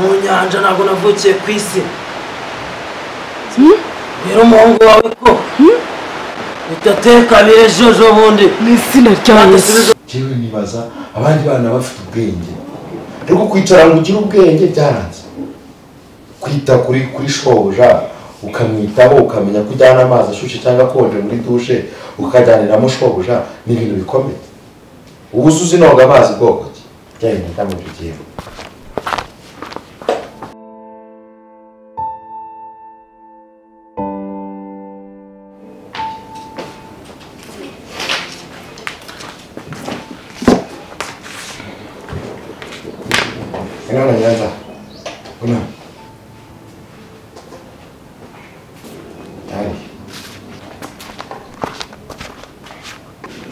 mu nyanja, ntabwo navukiye ku isi. Rero umuhungu wawe ko bitateka ejo bundi mu izina rya Yesu. Jewe nibaza abandi bana bafite ubwenge, ariko kwicara ngo ugire ubwenge byaranze. Kwita kuri shobuja, ukamwitaho, ukamenya ko ujyana amazi ashyushye cyangwa akonje muri dushe ukajyaniramo shobuja, ni ibintu bikomeye. Ubu uzi noga amazi bwoko ki? Byagenda mu gihe. Unaona nyanza. Una. Tayari.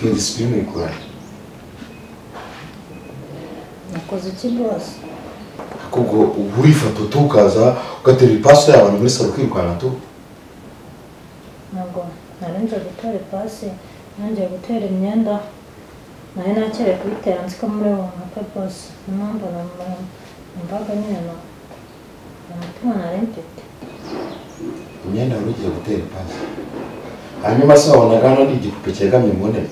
Iyo discipline ikura. Nakoze iki boss? Akubwo urifata tukaza ugatera ipasi y'abantu muri salo kwirwana tu. Ntabwo narinje gutera ipasi, nanjye gutera imyenda. Nari nakere kuyitera nzi ko muri uwo mwaka boss. Impamvu numvaga nyine na umutima nari mfite. Imyenda wari ugiye gutera ipasi. Hanyuma se wabonaga hano ni igipupe cyegamye mu ntebe.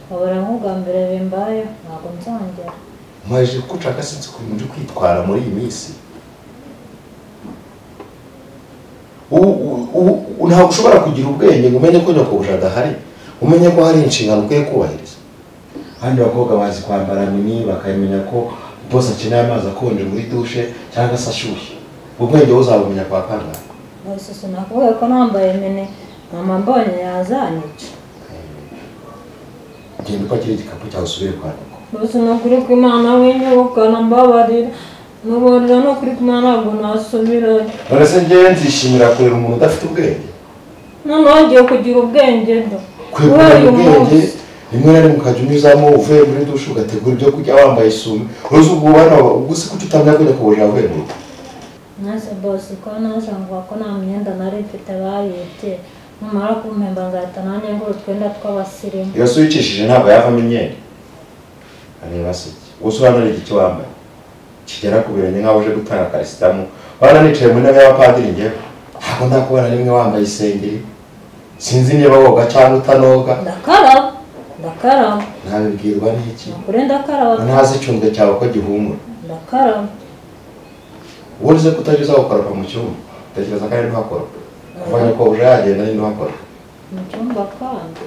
Wabura nk'ubwa mbere bimbayeho, ntabwo nzongera. Maje ko ushaka sinzi ukuntu uri kwitwara muri iyi minsi. Ntabwo ushobora kugira ubwenge ngo umenye ko nyokobuja adahari, umenye ko hari inshingano ukwiye kubahiriza. Abandi bakobwa bazi kwambara mini bakamenya ko boss akeneye amazi akonje muri dushe cyangwa se ashyushye. Ubwenge uzabumenya kwa kangahe? Boss sinakuvuga ko nambaye mini, mama mbonye yazanyica. Genda upakire igikapu cyawe usubire kwa nyoko. Boss nukuri ko Imana winyirukana mbabarira. Mbabarira nukuri ko Imana ntabwo nasubirayo. None se njyewe nzishimira kurera umuntu udafite ubwenge? Noneho ngiye kugira ubwenge do. Kubera ubwenge rimwe na rimwe ukajya unyuzamo uvuye muri dushe ugategura ibyo kurya wambaye isume. Uzi ubwo ubana ubwo se kuki utamenya ko nyokobuja avuye mu rugo? Nase boss ko naje mvuga ko nta myenda nari mfite bayibye. Numara kumpemba nzahita nanjye ngura utwenda tw'abasirimu. Iyo se uyicishije ntabwo yavamo imyenda. Areba se iki? Gusa urabona ari iki wambaye? Kigera ku birenge nk'aho uje gutanga karisitamu. Bana nicaye mu ntebe y'abapadiri njyewe. Ntabwo ndakubona rimwe wambaye isengeri. Sinzi niba woga cyangwa utanoga. Ndakaraba. Ndakaraba. Nabibwirwa n'iki? Nakure ndakaraba. Ntazi icyunzwe cyawe ko gihumura. Ndakaraba. Ubundi se kutajya uza gukoropa mu cyumba? Utekereza ko ari ntuhakoropa? Kuva nyokobuja yagenda ni ntuhakoropa? Mu cyumba kandi.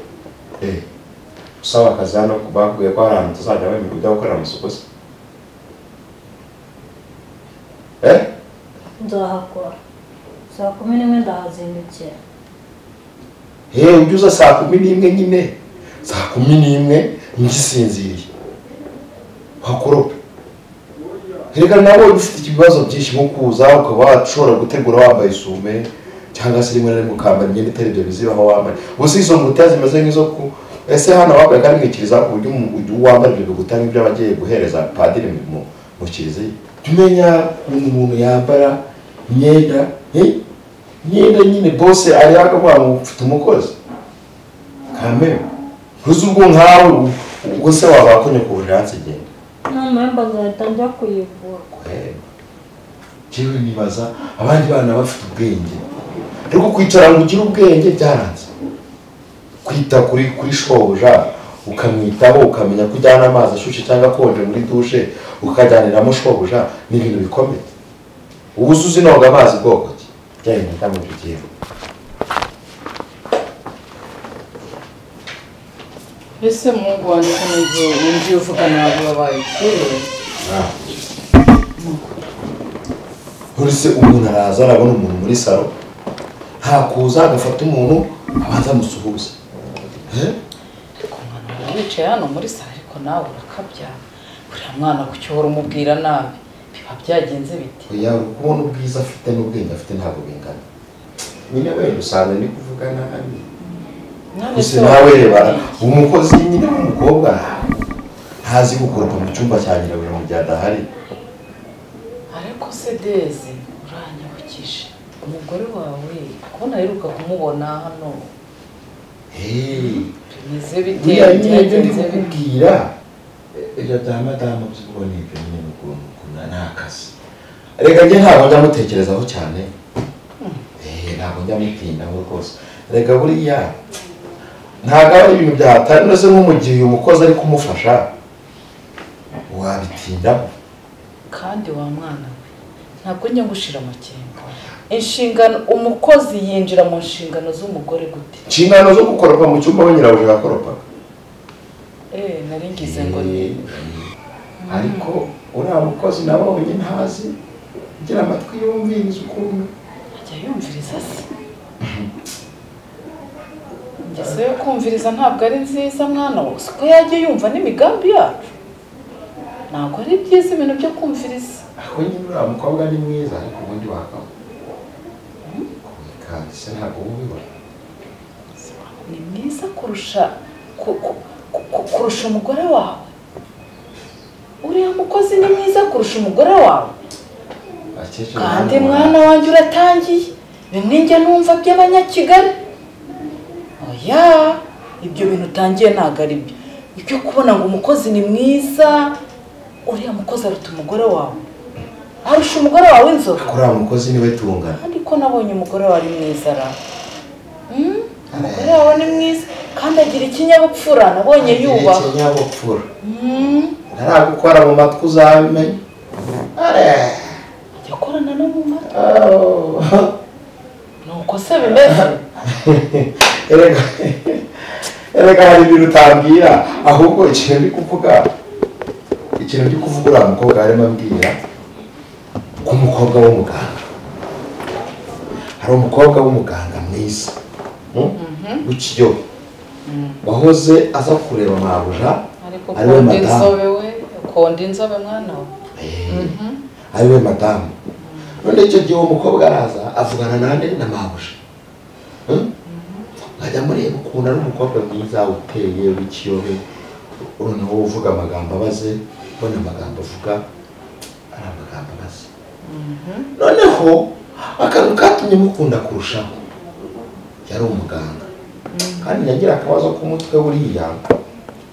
Usaba akazi hano bakubwiye ko hari ahantu tuzajya wemererwa ujya gukorera amasuku se? Nzahakora. Saa 11 ndahazindukira. Ujya uza saa 11 nyine. Saa 11 ngisinziriye. Hakorope. Reka nawe ufite ibibazo byinshi nko kuza ukaba washobora gutegura wambaye isume cyangwa se rimwe na rimwe ukambara imyenda itari ibyo bizibaho wambaye. Gusa izo ngutiya zimeze nk'izo ku ese hano wambaye kandi mwikiriza ku buryo wambara ibyo biguta nk'ibyo abagiye guhereza padiri mu kiliziya. Tumenya ukuntu umuntu yambara imyenda, imyenda nyine bose ari akavuga ngo ufite umukozi. Kamere. Ntuzi ubwo nkawe ubwo se waba ko nyokobuja yanse genda. None nzahita njya kuyigura. Jewe nibaza abandi bana bafite ubwenge, ariko kwicara ngo ugire ubwenge byaranze. Kwita kuri shobuja, ukamwitaho, ukamenya ko ujyana amazi ashyushye cyangwa akonje muri dushe ukajyaniramo shobuja, ni ibintu bikomeye. Ubu uzi noga amazi bwoko ki? Byagenda mu gihe. Ese Mungu wanjye ko wumviye uvuga nabi wabaye iki? Uretse umuntu araza arabona umuntu muri salo, nta kuza agafata umuntu abanza amusuhuza. Ariko umwana wicaye hano muri salo, ariko nawe urakabya. Uriya mwana kuki uhora umubwira nabi? Biba byagenze bite? Oya, uri kubona ubwiza afite n'ubwenge afite ntabwo bingana. Nyine wenda usanga ndi kuvuga nabi. Gusa nawe reba umukozi nyine w'umukobwa ntazi gukoropa mu cyumba cya nyirabuja mu gihe adahari. Ariko se Deze uranyibukije umugore wawe ko naheruka kumubona hano. Bimeze bite? Byagenze bikubwira ibyo bya madamu by'ubwo ni ibyo nyine ukuntu ni akazi. Reka njye ntabwo njya mutekerezaho cyane. Ntabwo njya mutindaho rwose. Reka buriya ntabwo ari ibintu byahatari, nose nko mu gihe uyu mukozi ari kumufasha wabitindaho. Kandi wa mwana we ntabwo njya ngushira amakenga. Inshingano umukozi yinjira mu nshingano z'umugore gute? Inshingano zo gukoropa mu cyumba we nyirabuja yakoropaga. Nari ngize ngo ni ariko uriya mukozi nabonye ntazi ngira amatwi yumviriza ukuntu ajya yumviriza se. Ingeso yo kumviriza ntabwo ari nziza mwana we, siko yajya yumva n'imigambi yacu. Ntabwo ari byiza ibintu byo kumviriza. Aho nyine uriya mukobwa ni mwiza ariko ubundi wakaba kandi se ntabwo ubibona. Ni mwiza kurusha kurusha umugore wawe. Uriya mukozi ni mwiza kurusha umugore wawe. Kandi mwana wanjye uratangiye bimwe njya numva by'abanyakigali. Oya, ibyo bintu utangiye ntabwo ari byo. Ibyo kubona ngo umukozi ni mwiza, uriya mukozi aruta umugore wawe. Arusha umugore wawe inzoga. Uriya mukozi niwe tungana. Kandi ko nabonye umugore wawe ari mwiza ra. Umugore wawe ni mwiza kandi agira ikinyabupfura, nabonye yubaha. Ikinyabupfura. Ntaragukora mu matwi uzabimenya. Ajya akorana no mu matwi. Nuko se bimeze. Erega hari ibintu utambwira, ahubwo ikintu ndi kuvuga, uriya mukobwa arimo ambwira ko umukobwa w'umuganga, hari umukobwa w'umuganga mwiza w'ikiyobe wahoze aza kureba mabuja, ariwe madamu. Konda inzobe mwana we, ariwe madamu. None icyo gihe uwo mukobwa araza avugana nande na mabuja. Nkajya mureba ukuntu ari umukobwa mwiza uteye w'ikiyobe, noneho uvuga amagambo abaze, ubona amagambo avuga ari amagambo abaze. Noneho akantu katumye mukunda kurushaho, yari umuganga kandi yagira akabazo k'umutwe buriya,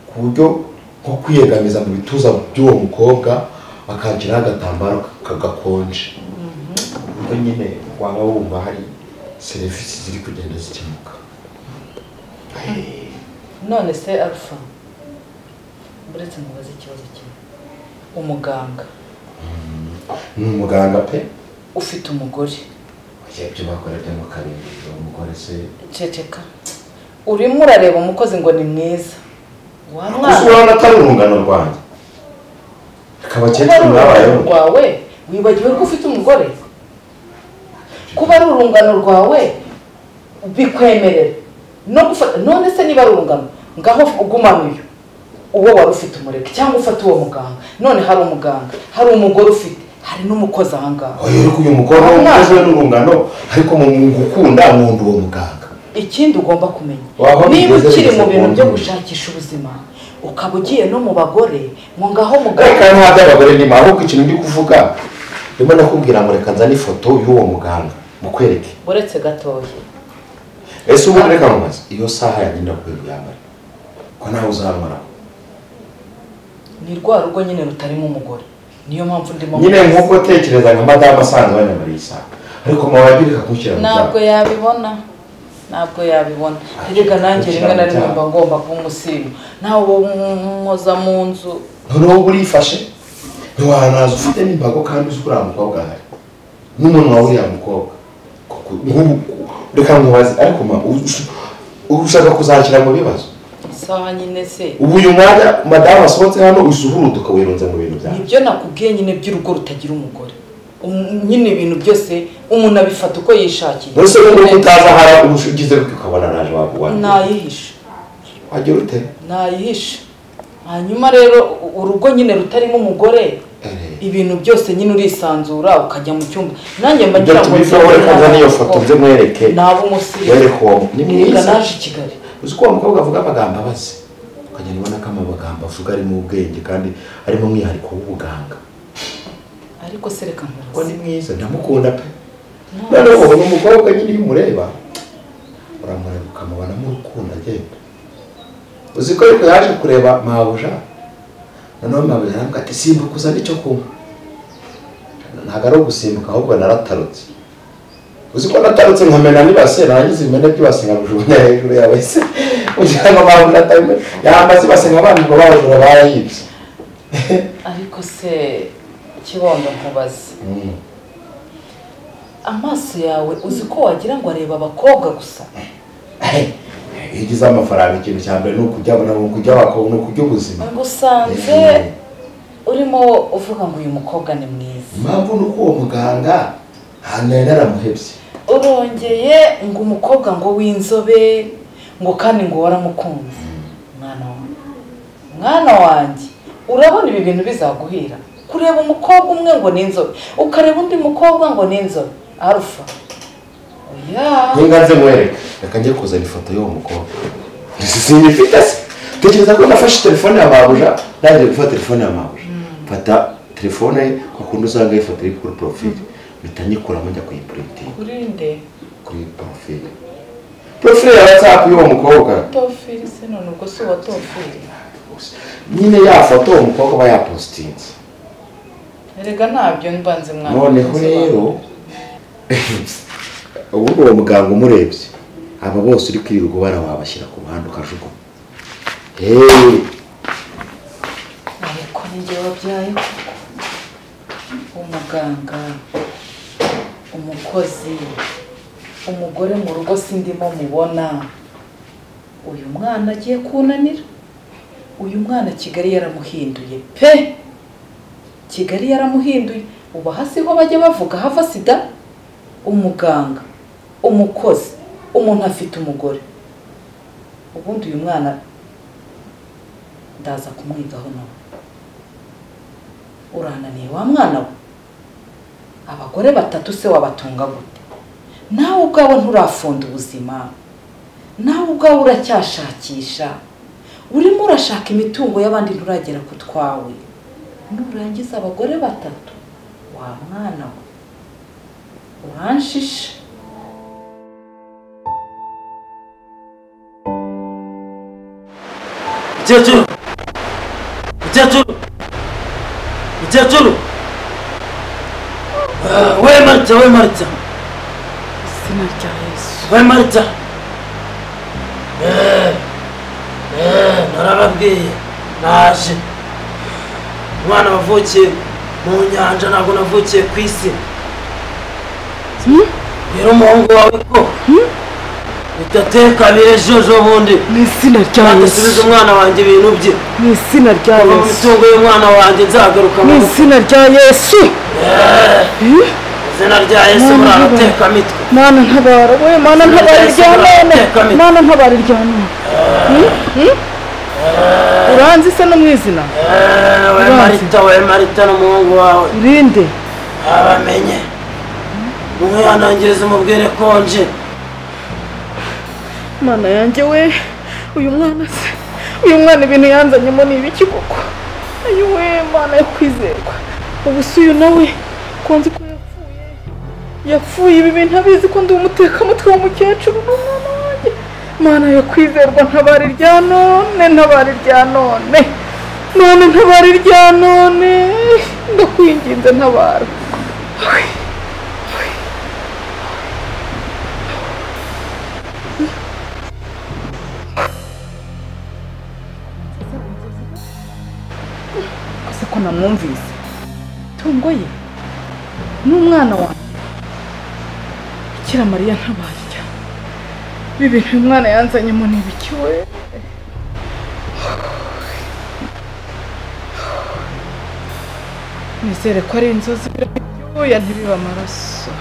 ku buryo nko kwiyegamiza mu bituza by'uwo mukobwa akagira agatambaro kagakonje, ubwo nyine waba wumva hari serivisi ziri kugenda zikemuka. None se Alpha, uretse mubaze ikibazo kimwe. Umuganga ni umuganga pe, ufite umugore. Ibyo bakora byo mu karere, umugore se ceceka. Urimo urareba umukozi ngo ni mwiza. Wa mwana urabona atari urungano rwanjye. Akabakecuru mwabayeho rwawe, wibagiwe ko ufite umugore. Kuba ari urungano rwawe bikwemerera no gufata. None se niba ari urungano, ngaho ugumana uyu uwo wari ufite umureke, cyangwa ufate uwo muganga. None hari umuganga, hari umugore ufite, hari n'umukozi aha ngaha. Oya, ariko uyu mukobwa w'umukozi we n'urungano, ariko mu gukunda nkunda uwo muganga. Ikindi ugomba kumenya, niba ukiri mu bintu byo gushakisha ubuzima, ukaba ugiye no mu bagore, ngo ngaho muganga. Reka nta by'abagore ndimo, ahubwo ikintu ndi kuvuga, ndimo nakubwira ngo reka nzane ifoto y'uwo muganga mukwereke. Uretse gatoya. Ese ubu reka nkubaze, iyo saha yanjye ndakwiye kuyambara ko nawe uzamara? Ni rwa rugo nyine rutarimo umugore, niyo mpamvu ndimo nyine nkuko tekereza nka madamu asanzwe banyambara iyi saha, ariko mawabireka kunshyira mu byago. Ntabwo yabibona, ntabwo yabibona. Erega nanjye rimwe na rimwe mba ngomba kuba umusimu, nawe mwoza mu nzu. Noneho uba urifashe, ntiwanaza ufite n'imbago kandi uzi ko uriya mukobwa ahari n'umunwa w'uriya mukobwa. Reka nkubaze, ariko ushaka kuzakira mu bibazo? Isaha nyine se ubu uyu mwanya madamu asohotse hano usuhuruduka wirunze mu bintu byawe. Nibyo nakubwiye nyine by'urugo rutagira umugore. Nyine ibintu byose umuntu abifata uko yishakiye. Mbese n'ubwo utaza hara ugize gutyo ukabona naje waguwa. Nayihisha. Wagira ute? Nayihisha. Hanyuma rero urugo nyine rutarimo umugore, ibintu byose nyine urisanzura ukajya mu cyumba. Nanjye mba ngira ngo reka nzane iyo foto nze mwereke. Nabo umusirimu. Wereke uwo ni mwiza. Naje i Kigali. Uzi ko uwo mukobwa avuga amagambo abaze, ukagenda ubona ko amagambo avuga arimo ubwenge kandi arimo umwihariko w'ubuganga. Ariko se reka nkubaze, ko ni mwiza ndamukunda pe. Noneho ubona umukobwa nyine iyo umureba uramureba ukamubonamo urukundo agenda. Uzi ko ariko yaje kureba mabuja, noneho mabuja aramubwira ati simbuka uzane icyo kunywa. Ntabwo ari ugusimbuka ahubwo naratarutse. Uzi ko natarutse nkamena nibase narangiza imene byibase nkabijugunya hejuru yawe se. Kugira ngo bawe natayime. Yambaze ibase nk'abantu ngo babajura barayibye. Ariko se Kibondo nkubaze. Amaso yawe uzi ko wagira ngo areba abakobwa gusa. Iyo ugize amafaranga ikintu cya mbere ni ukujya abona ni ukujya abakobwa ni ukujya ubuzima. Ngusanze urimo uvuga ngo uyu mukobwa ni mwiza. Impamvu ni uko uwo muganga ahantu yari yaramuhebye. Urongeye ngo umukobwa ngo w'inzobe ngo kandi ngo waramukunze. Mwana wanjye, mwana wanjye, urabona ibi bintu bizaguhira. Kureba umukobwa umwe ngo ni inzobe, ukareba undi mukobwa ngo ni inzobe. Alpha. Oya. Ninganze mwereke. Reka njye kuzana ifoto y'uwo mukobwa. Sinyifite se. Tekereza ko nafashe telefone ya mabuja, nagiye gufata telefone ya mabuja. Mfata telefone kwa kundi usanga ifoto iri kuri profile. Mpita nyikuramo njya kuyiprintinga. Kuri nde? Kuri profile. Profile ya WhatsApp y'uwo mukobwa. Profile se none ubwo si uwa profile. Nyine ya foto uwo mukobwa aba yapostinze. Erega ntabyo mbanze mwana. Noneho rero ubundi uwo muganga umurebye aba bose uri kwirirwa barawabashyira ku ruhande ukajugunya. Ariko ninjye wabyaye koko. Umuganga, umukozi, umugore mu rugo sindimo mubona. Uyu mwana agiye kunanira. Uyu mwana Kigali yaramuhinduye pe. Kigali yaramuhinduye. Uba hasiho bajya bavuga hava sida. Umuganga, umukozi, umuntu afite umugore. Ubundi uyu mwana ndaza kumwigaho nawe. Urananiye wa mwana we. Abagore batatu se wabatunga gute? Nawe ubwawe nturafunda ubuzima. Nawe ubwawe uracyashakisha. Urimo urashaka imitungo y'abandi nturagera ku twawe. Nurangiza abagore batatu wa mwana we. Uranshisha. Mukecuru! Mukecuru! Mukecuru! We Marita, we Marita! Izina rya Yesu. We Marita! Narababwiye naje. Umwana wavukiye mu nyanja ntabwo navukiye ku isi. Rero umuhungu wawe ko bitateka ejo bundi. Mu izina rya Yesu. Asubiza umwana wanjye ibintu bye. Mu izina rya Yesu. Imitungo y'umwana wanjye nzagaruka mu izina rya Yesu. Izina rya Yesu murarateka mitwe. Mana ntabara we, mana ntabara irya none. Mana ntabara irya none. Uranzi se no mu izina? We Marita, we Marita n'umuhungu wawe. Urinde. Abamenye. Umwihanangirize umubwire konje. Mana yanjye we, uyu mwana se, uyu mwana ibintu yanzanyemo ni ibiki koko? Ayo we Mana yo kwizerwa. Ubu se uyu nawe ko nzi ko yapfuye. Yapfuye ibi bintu abizi ko ndi umutekamutwe w'umukecuru n'umwana wanjye. Mana yo kwizerwa ntabara irya none, ntabara irya none. None ntabara irya none. Ndakwinginze ntabara. Ko namwumvise tungo ye n'umwana wanjye. Bikira Mariya ntabarya. Ibi bintu umwana yanzanyemo ni ibiki we? Nizere ko ari inzozi birabyuya ntibiba amaraso.